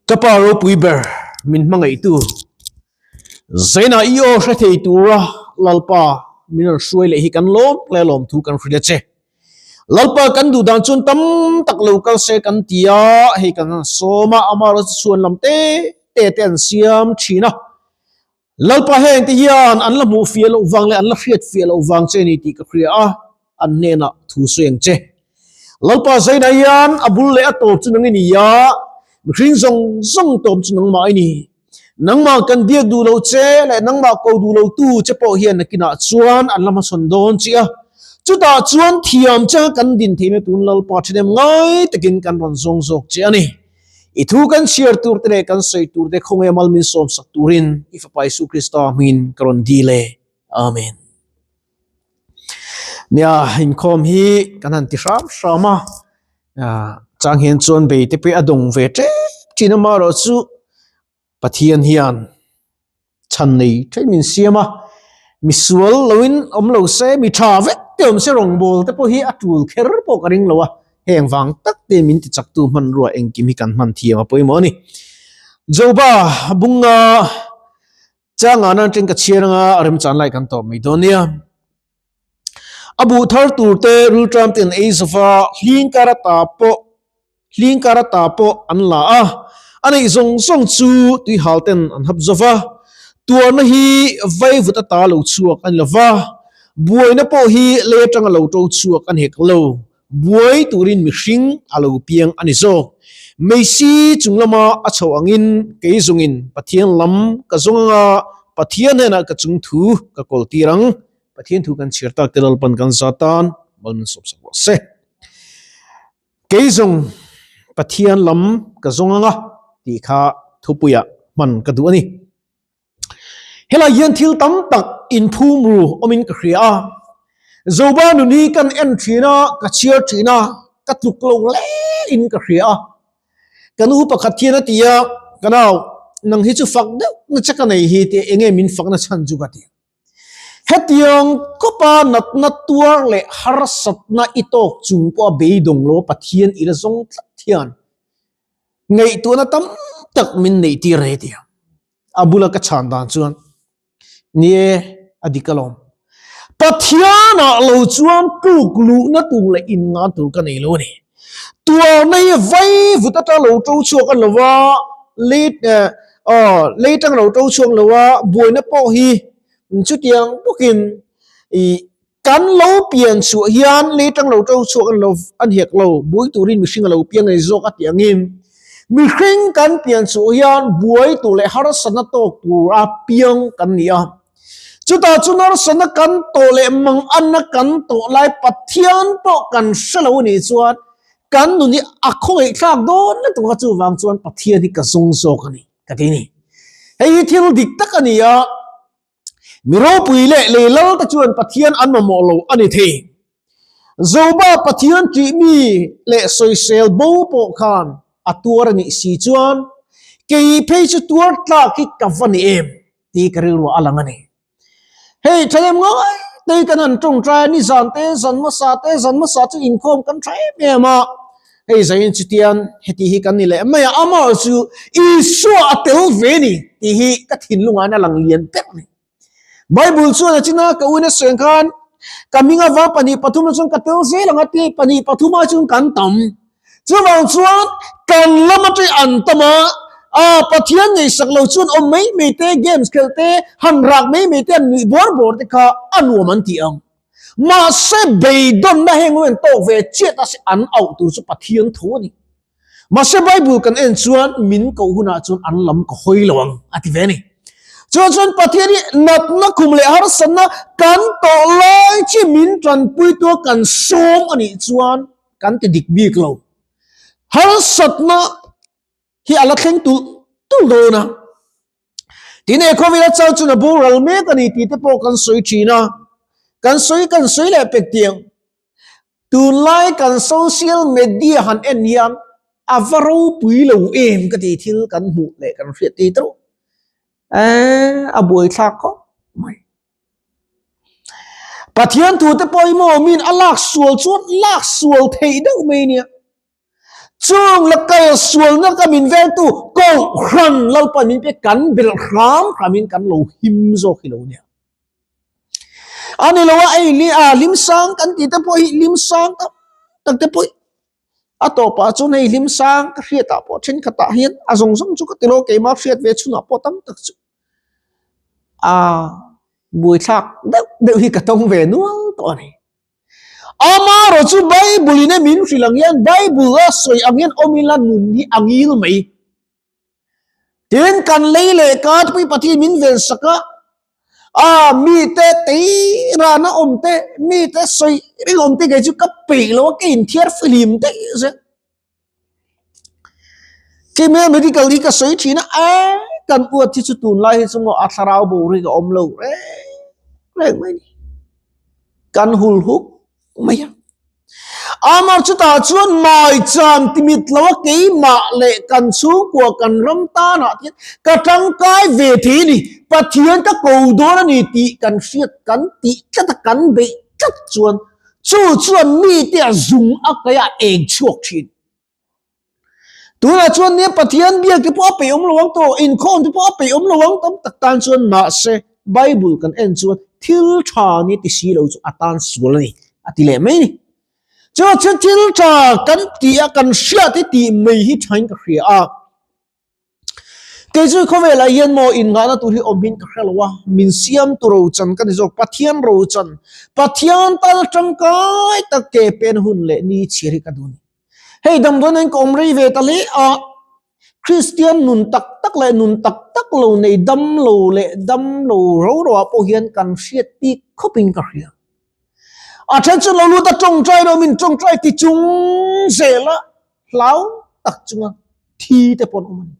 Ka pa ropui ber min hmangaihtu Zaina i aw hre thei tura Lalpa min rawn hruai leh hi kan lawm hle lawm thu kan hrilh a che. Lalpa kan duh dan chuan tam tak lo kal se kan ti a, hei kan han sawm a, amaherawhchu chhuan lam te te te an siam thin a. Lalpa heng te hian an la hmuh fiah loh vang leh an la hriat fiah loh vang che ni tih ka hria a, an hnenah thu sawi ang che. Lalpa zainah hian a bul leh a tawp chu nang i ni a, mihring zawng zawng tawp chu nangmah i ni. Nangmah kan biak duh lo che leh nangmah ko duh lo tu che pawh hian nakinah chuan an la hmasawn dawn che a, chutah chuan thiam che kan din theihna tun Lalpa thahnem ngai takin kan rawn zawng zawk che a ni. I thu kan chhiar tur te leh kan sawi tur te khawnge mal min sawm sak turin i Fapa Isu Krista hmingin ka rawn dil e. Amen. Nia, inkhawm hi kan han ti hram hram a, chang hian chuan bei te pawh a dawng ve tep thin a, amaherawhchu Pathian hian chhan nei theih min siam a, misual loin awm lo se, mi tha vek te awm se rawngbawl te pawh hi a tul kher pawh ka ring lo a, heng vang tak te min ti chaktu hmanrua engkim hi kan hman thiam a pawimawh a ni. Joba bunga changa nan teng ka chhiar anga remchan lai kan tawp mai dawn nia. A buh thar tur te rilṭam ten ei zova hling kar ata pawh Hling kar ata pawh an la a, a neih zawng zawng chu tuihal ten an hap zova, tuarna hi vaivut ata lo chhuak a ni lova, buaina pawh hi lei atanga lo to chhuak a ni hek lo, buai turin mihring a lo piang a ni zawk. Meisi chung lama a chho angin kei zawngin Pathian lam ka zawng anga Pathian hnenah ka chung thu ka kawl tir ang. Pathian thu kan chhiar tak te Lalpan kan za tan mal min sawpsak rawh se. Kei zawng Pathian lam ka zawng anga tih kha thupuiah hman ka duh a ni. Helai hian thil tam tak inphum ru awmin ka hria a, Zoba nun hi kan en thin a, ka chhiar thin a, ka tluk lo hle in ka hria a. Ka nu pakhat hian a ti a, Ka nau, nang hi chu fak deuh na che ka nei hi tih enge min fakna chhan chu ka ti a. Hetiang khawpa natna tuar leh harsatna i tawk chung pawha beidawng lo Pathian i la zawng tlat hian ngaihtuahna tam tak min neih tir a ni tih a bula ka chhan dan chuan ni e a dik alawm. Pathianah lo chuan tluk luhna tur leh inngan tur ka nei lo a ni. Tuarna hi vai vut atang lo to chhuak a ni lo a, lei aw lei atang lo to chhuak lo a, buaina pawh hi chutiang bawkin ih kan lo pian chhuah hian lei atang lo to chhuak a ni lo a ni hek lo, buai turin mihring a lo piang a ni zawk a tih angin mihring kan pian chhuah hian buai tur leh harsatna tawk tura piang kan ni a. Chutah chu narsana kan tawh leh manganna kan tawh lai Pathian pawh kan hre lo anih chuan kan nun hi a khawngaihthlak dawn lutuk a, chuvang chuan Pathian hi ka zawng zawk a ni ka ti ni. Hei hi thil dik tak a ni a, mi ropui leh lei lal te chuan Pathian an mamawh lo a ni thei. Zoba Pathian ṭih mi leh sawisel bo pawh khan a tuar a nih si chuan kei phei chu tuar tlak hi ka va ni em? Tih ka rilru a lang a ni. Hei thalem ngai te kan han tawngtai a, nizan te, zan hmasa te, zan hmasa chu inkhawm kan tha em em a, hei zain chutian heti hi kan ni leh mai a, amah chu Isua a tel ve ni tih hi ka thinlungah hian a lang lian ber a ni. Bible chuan a china ka uina sawi khan ka hminga va pahnih pathum chuan ka tel zel ang a ti, pahnih pathum ah chuan kan tam. Chuvang chuan kan lam atang an tam a, a Pathian ngaihsak lo chuan awm mai mai te, games khelh te, han rak mai mai te, an nuih bawr bawr te kha a nuam an ti ang. Mahse beidawnna heng ho hian tawk ve chiah ta se an auh tur chu Pathian tho a ni. Mahse Bible kan en chuan min koh hunah chuan an lam ka hawi lo ang a ti ve a ni. Chuan chuan Pathian hi natna khum leh harsatna kan tawh lai chi min tanpuitu a kan sawm a nih chuan kan ti dik bik lo. Harsatna hi a la thleng tulh tulh dawn a. Tin he khawvela chau chuan a boral mek a ni tih te pawh kan sawi thin a. Kan sawi kan sawi leh pek tiang. Tunlai kan social media han en hian a va ropui lo em ka ti thil kan hmuh leh kan hriat tih teuh. Eee a buaithlak khawp mai. Pathian thu te pawh hi maw min a lak sual chuan lak sual theih deuh mai nia. Chung la kal sualna ka min vengtu Kohhran Lalpa min pe kan belh hram hramin kan lo him zawk hi lo nia. A ni lo a, ei li a hlim sang kan tih te pawh hi hlim sang tam tak te pawh a tawpah chuan hei hlim sang ka hriatah pawh thenkhatah hian a zawng zawng chu ka ti lo keimah hriat ve chhunah pawh tam tak chu a buaithlak deuh deuh hi ka tawng ve nual tawh a ni. Amaherawh chu Bible in a min hrilh ang hian Bible a sawi ang hian awm ila nun hi a ngil mai. Tin kan lei leh ka tupui Pathian min ven sak a, a mite tei rana awm te, mite sawi reng awm te kei chu ka peih lo a, ka inthiar fihlim daih zel. Keimah medical hi ka sawi thin a, a kan uat hi chu tunlai hi chu maw a thlarau boruak a awm lo reng reng mai a ni. Kan hul huk mai a. Amah chutah chuan maicham timit lo a keimah leh kan chhungkua kan ram tanah hian ka tangkai ve thei a ni, Pathian ka ko dawn a ni tih kan hriat kan tih tlat a kan beih tlat chuan chu chuan mite a zung a kaih a eng chhuak thin. Tunah chuan nia Pathian biak te pawh a peih awm lo ang tawh, inkhawm te pawh a peih awm lo ang tam tak tan chuan mahse Bible kan en chuan thil tha ni ti si lo chu a tan sual a ni a ti leh mai a ni. Chu chuan thil tha kan tih a kan hriat hi tih mai hi thain ka hria a. Kei chu khawvelah hian maw innghahna tur hi awm hin ka hre lo a, min siamtu rochan ka ni zawk, Pathian rochan, Pathian tal tangkai tak ke pen hun leh ni chhir hi ka duh a ni. Hei damdawiin in ka awm rei ve ta hle a, Kristian nun tak tak leh nun tak tak lo nei dam lo leh dam lo ro ro ah pawh hian kan hriat bik khawpin ka hria. A then chu lo lut a tawngtai lo min tawngtai ti chung zel a hlau tak chunga thi te pawh an awm a ni.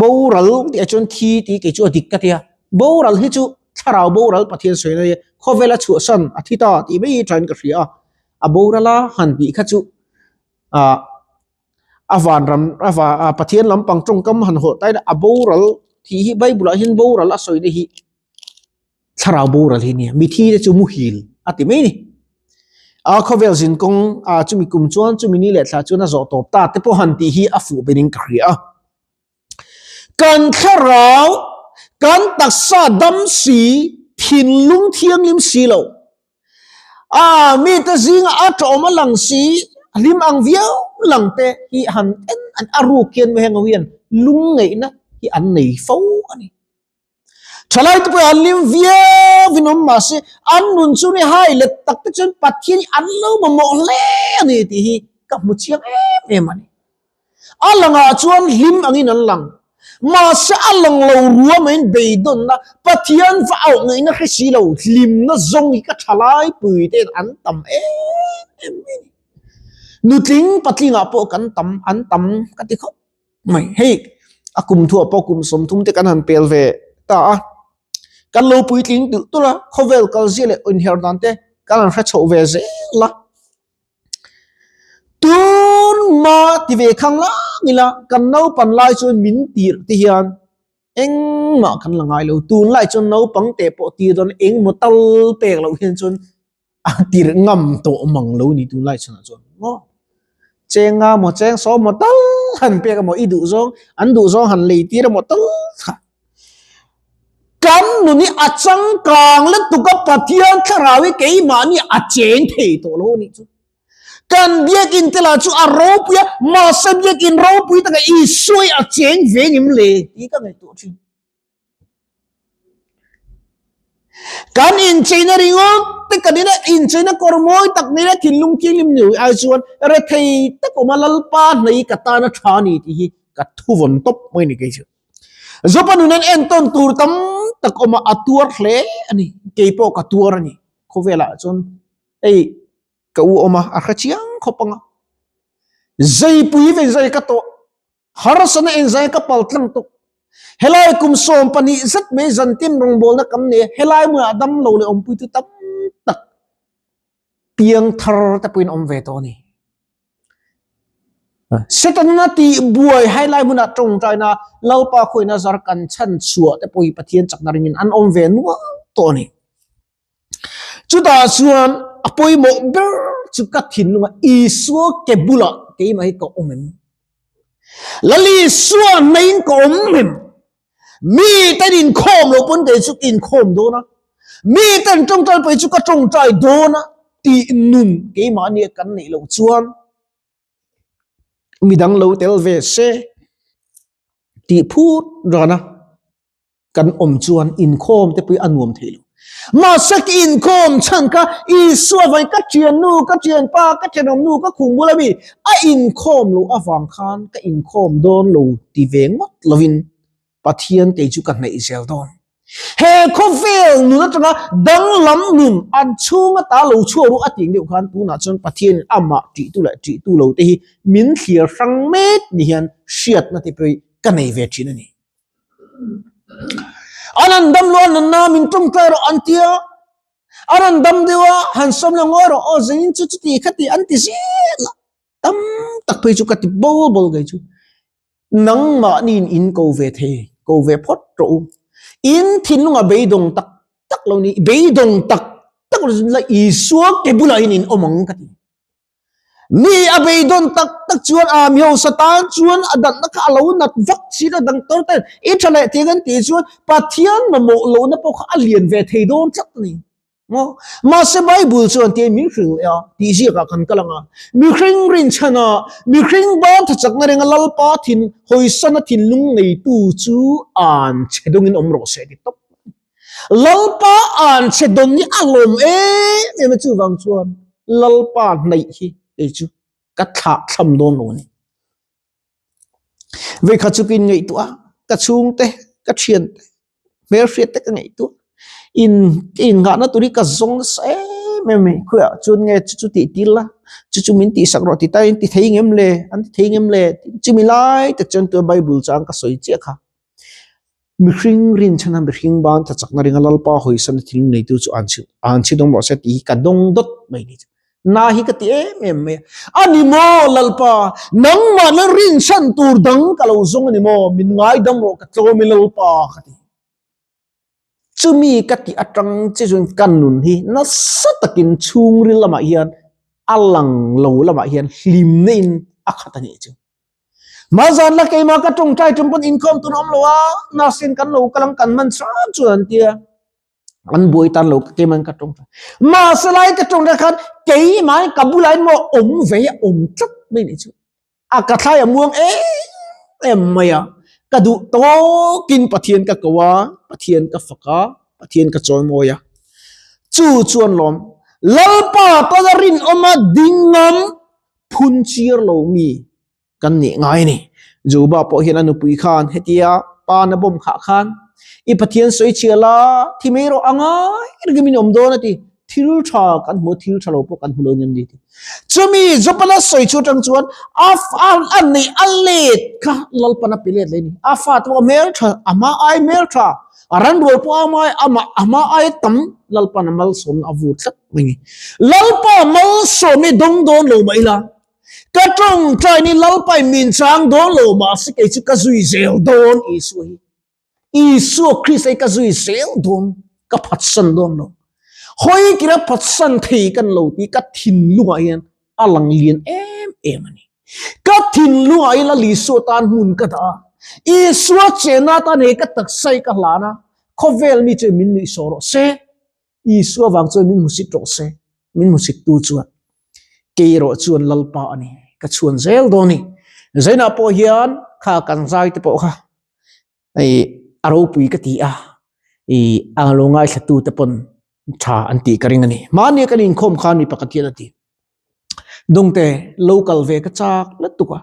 Boral tih ah chuan thi tih kei chu a dik ka ti a, boral hi chu thlarau boral Pathian sawi na hi khawvela chhuahsan a thi ta tih mai hi thain ka hria a, a boral a han tih kha chu ah a vanram a va a Pathian lampang tawngkam han hawh ta ila a boral tih hi Bible ah hian boral a sawi na hi thlarau boral hi nia mithi te chu muhil a ti mai ni a khawvel zin kawng a chumi kum chuan chumi ni leh thla chuan a zawh tawp ta te pawh han tih hi a fuh berin ka hria a kan thlarau kan taksa dam si thinlung thianghlim si lo a mi te zinga a tawm a lang si hlim ang viau lang te hi han en an a ruk hian heng ho hian lungngaihna hi an nei fo a ni. Thalai te pawh an hlim viau in awm mahse an nun chu ni hai let tak te chuan Pathian hi an lo mamawh hle a ni tih hi ka hmu chiang em em a ni. A langah chuan hlim angin an lang mahse a lang lo rua maiin beidawnna Pathian va auh ngaihna hre si lo hlimna zawng hi ka thalai pui te an tam em em mai a ni. Nutling patlingah pawh kan tam an tam ka ti khawp. mai hei a kum thuah pawh kum 30 te kan han pel ve ta a kan lo puitling tulh tulh a khawvel kal zia leh inher dan te kan han hre chhoh ve zel a tun ma ti ve khang lang ila kan naupan lai chuan min tirh te hian engmah kan la ngai lo tunlai chuan naupang te pawh tir dawn engmaw tal pek loh hian chuan a tir ngam tawh mang lo ni tunlai chhunah chuan maw cheng nga maw cheng saw maw tal han pek emaw i duh zawng an duh zawng han lei tir emaw tal kha kan nun hi a changkang lutuk a Pathian thlarau hi keimahni a cheng thei tawh lo anih chu kan biakin te lah chu a ropui a mahse biakin ropui taka Isua hi a cheng ve ngem le tih ka ngaihtuah thin. Kan incheina ringawt te kan ina incheina kawr mawi tak nei a thinlung thianghlim ni ai chuan rethei tak awma Lalpa hnei ka tana tha ni tih hi ka thuvawn tawp mai ni kei chu. Zopa nun an entawn tur tam tak awma a tuar hle a ni. Kei pawh ka tuar a ni. Khawvelah chuan hei ka u awma a hre chiang khawp ang a. Zeipui ve zai ka tawh. Harsana engzai ka pal tlang tuk. Helai kum 12 zet mai zantin rawngbawlna kan nei a, helai hmunah dam lo leh awmpuitu tam tak piang thar te pawhin awm ve tawh a ni. Setana tih buai helai hmunah tawngtaina Lalpa khawina zar kan chhan chhuah te pawh hi Pathian chakna ringin an awm ve nual tawh a ni. Chutah chuan a pawimawh ber chu ka thinlunga Isua ke bulah. keimah hi ka awm em? Lal Isua hnaihin ka awm em? Mi ten inkhawm lo pawn kei chu ka inkhawm dawn a, mi ten tawngtai pawh chu ka tawngtai dawn a tih nun keimahnia kan neih loh chuan midang lo tel ve se tih phut ran a. Kan awm chuan inkhawm te pawh hi a nuam thei lo. Mahse ka inkhawm chhan kha Isua vain ka thiannu, ka thianpa, ka thenawmnu, ka khum bula mi a inkhawm loh avang khan ka inkhawm dawn lo ti ve ngawt lovin Pathian kei chu ka hnaih zel dawn. He khawvel nun atanga danglam nun an chhung ata lo chhuak ru a tih deuh khan tunah chuan Pathianin amah tihtu leh tihtu lo te hi min thlir hrang mek ni hian hriatna te pawh hi ka nei ve thin a ni. An han dam lo a nunna min tawngtai rawh an tia, an han dam deuh a han sawm leh ngawi rawh aw zingin chu chuti khati an ti zel a, tam tak phei chu ka ti bol bol kei chu. Nangmahniin in ko ve thei, ko ve phawt rawh u. In thinlunga beidawng tak tak lo ni, beidawng tak tak lo la Isua ke bulah hian in awm ang ka ti. Mi a beidawn tak tak chuan a mi hausa tan chuan a danna kha a lo nat vak chin a dang tor ten i tha leh thing an tih chuan Pathian mamawh lohna pawh kha a lian ve thei dawn tlat a ni. Maw? Mahse Bible chuan tia min hrilh leh a tih ziakah kan kal ang a, mihring rinchhana mihring ban tha chakna renga Lalpa thin hawisana thinlung neitu chu an chhe dawngin awm rawh se ti tawp. Lalpa an chhe dawn hi a lawm em em a, chuvang chuan Lalpa hnaih hi kei chu ka thlah thlam dawn lo a ni. Vawikhat chu ka inngaihtuah a, ka chhungte, ka thiante, hmelhriat te ka ngaihtuah in ka innghahna tur hi ka zawng nasa em em mai, khawiah chuan nge chu chu tih tir la, chu chu min tihsak rawh ti ta in ti thei ngem le, an ti thei ngem le, chumi lai tak chuan tuna Bible chang ka sawi chiah kha. Mihring rinchhana mihring ban tha chakna ringa Lalpa hawisana thil neitu chu an chhi an chhi dawng rawh se tih hi ka dawng dawt mai ni chu. Na hi ka ti em em mai a. A ni maw Lalpa, nangmah na rinchhan tur dang ka lo zawng a ni maw, min ngaidam rawh ka tlawm i Lalpa ka ti. Chumi ka tih atang che chuan ka nun hi nasa takin chhungril lamah hian a lang lo lamah hian hlimna in a khat a nih chu. Hmazan la keimah ka tawngtai tum pawn inkhawm tur a awm lo a, nurse in kan lo kal ang kan man hram chuan an tia, an buai tan lo keimahin ka tawngtai. Mahse lai ka tawngtai khan keimahin ka bulah hian maw awm ve a awm tlat mai nih chu. A ka thlai a muang em em mai a, ka duh tawkin Pathian ka ko a, Pathian ka fak a, Pathian ka chawimawi a. Chu chuan lawm Lalpa tana rinawma dingam phun chiar lo mi kan nih ngai a ni. Joba pawh hian a nupui khan hetia pa na bawm khah khan i Pathian sawi chhia la thi mai rawh a ngai reng in awm dawn a ti. Thil tha kan hmu a, thil tha lo pawh kan hmu lo ngem ni ti. Chumi Jopana sawi chu atang chuan a a neih a let kha Lalpan a pe let leh a ni. A fa te pawh a hmel tha, a hma ai hmel tha, a ran rual pawh a hma ai a hma ai tam Lalpan a malsawmna a vur tlat mai a ni. Lalpa malsawm hi dawng dawn lo mah ila, ka tawngtai ni Lalpa in min chang dawn lo mahse kei chu ka zui zel dawn Isua hi. Isua Krista hi ka zui zel dawn, ka phatsan dawn lo. Hawi kira phatsan thei kan lo tih ka thinlungah hian a lang lian em em a ni. Ka thinlungah hian Lal Isua tan hmun ka dah a, Isua chenna tan hei ka taksa hi ka hlan a, khawvel mi chuan min nuihsawh rawh se, Isua vang chuan min hmusit rawh se, min hmusittu chuan kei erawh chuan Lalpa a ni, ka chhuan zel dawn a ni. Zainah pawh hian kha kan zai te pawh kha hei a ropui ka ti a, ih a lo ngaithlatu te pawn tha an tih ka ring a ni. Mahni kan inkhawm khan mi pakhat hian a ti, Dawngte lo kal ve ka chak lutuk a,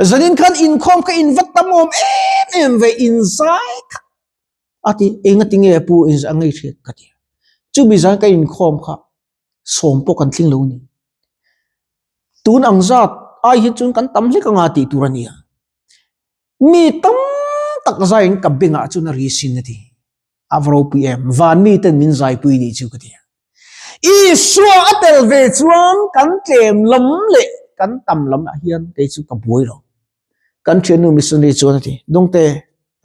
zanin khan inkhawm kha in va tam awm em em ve inzai kha A ti, Enga ti nge pu in a ngei hriat ka ti. Chumi zan ka inkhawm kha sawm pawh kan tling lo a ni. Tun ang zat ai hi chuan kan tam hlek anga tih tur a nia. Mi tam tak zaiin ka bengah chuan a ri sin a ti. A va ropui em, van mi ten min zaipui nih chu ka ti. Isua a tel ve chuan kan tlem lam leh kan tam lam ah hian kei chu ka buai lo. Kan thiannu missionary chuan a ti, Dawngte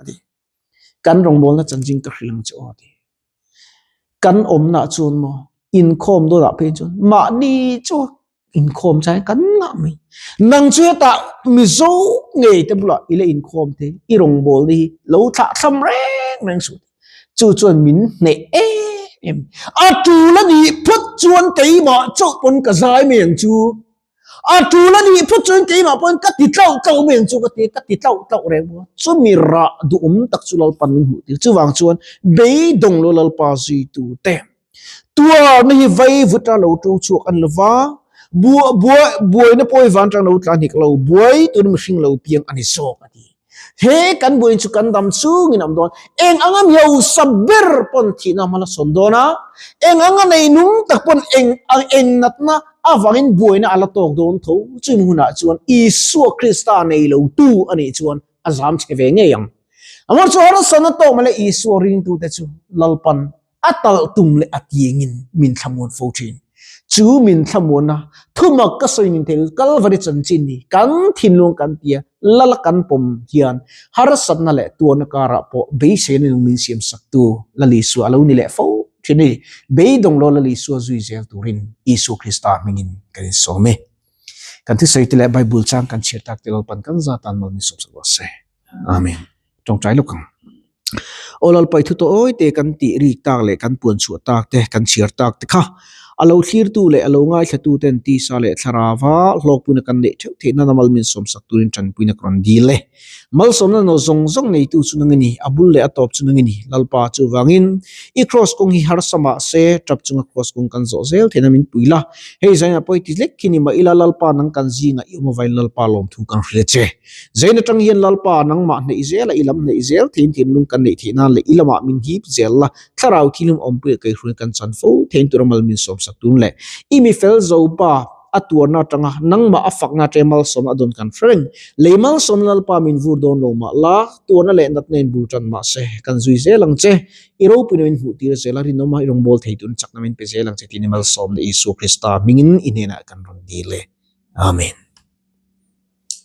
a ti. Kan rawngbawlna chanchin ka hrilh ang che aw ti. Kan awmna chuan maw inkhawm dawnah phei chuan mahni chu Inkhawm chai kan ngah mai. Nang chu hetah Mizo ngei te bulah i la inkhawm te, i rawngbawlna hi lo thlah thlam reng reng suh. Chu chuan min hneh em em. A tul a nih phawt chuan keimah chauh pawn ka zai mai ang chu. A tul a nih phawt chuan keimah pawn ka ti tlauh tlauh mai ang chu ka ti, ka ti tlauh tlauh reng bawk a. Chumi rah duhawm tak chu Lalpan min hmuh tir. Chuvang chuan beidawng lo Lalpa zuitu te. Tuarna hi vai vuta lo to chhuak an lo va, bua bua buaina pawi van tang lo tla hnik lo, buai tun mihring lo piang a ni zawk a ti. He kan buain chu kan dam chungin a awm dawn. Eng anga mi hausa ber pawn thihna hma la sawn dawn a, eng anga nei nung tak pawn eng ang eng natna avangin buaina a la tawk dawn tho. Chumi hunah chuan Isua Krista nei lo tu a nih chuan a zam chhe ve ngei ang. Amah chu harsatna tawk mai le Isua ringtute chu Lalpan a talh tum leh a tiangin min thlamuan fo thin. Chu min thlamuanna thumak ka sawi nin thei Kalvari chanchin hi kan thinlung kan tia lala kan pawm hian harsatna leh tuarna karah pawh beiseina nung min siam saktu Lal Isua a lo ni leh fo thin a ni. Beidawng lo Lal Isua zui zel turin Isua Krista hmingin kan insawm e. Kan thusawi te leh Bible chang kan chhiar tak te Lalpan kan zatan mal min sawmsak rawh se. Amen. Tawngtai lawk ang. Aw Lalpa i thu tawh awi te kan tih rik tak leh kan puan chhuah tak te kan chhiar tak te kha a lo thlirtu leh a lo ngaithlatu ten tisa leh thlarava hlawkpuina kan neih theuh theih nana mal min sawmsak turin tanpuina ka rawn dil e. Malsawmna naw zawng zawng neitu chu nang i ni, a bul leh a tawp chu nang i ni. Lalpa chuvangin i kraws kawng hi harsa mah se tap chunga kraws kawng kan zawh zel theihna min pui la. Hei zainah pawh i ti hlek khi ni mah ila Lalpa nang kan zingah i awm avain Lalpa lawmthu kan hrilh che. Zain atang hian Lalpa nangmah hneih zel a, i lam hneih zel theiin thinlung kan neih theih nan leh i lamah min hip zel la, thlarau thilhum awmpuia kaihhruai kan chan fo theiin tura mal min sawmsak tun leh i mi fel zo pa a tuarna atanga nangmah a fakna ṭe malsawmna a dawn kan hre reng. Lei malsawmna Lalpa min vur dawn lo mah la, tuarna leh natna in bul ṭan mah se, kan zui zel ang che. I ropuina min hmuh tir zel a, rinawma i rawngbâwl thei tun chakna min pe zel ang che tiin i malsawmna Isua Krista hmingin i hnenah kan rawn dil e. Amen.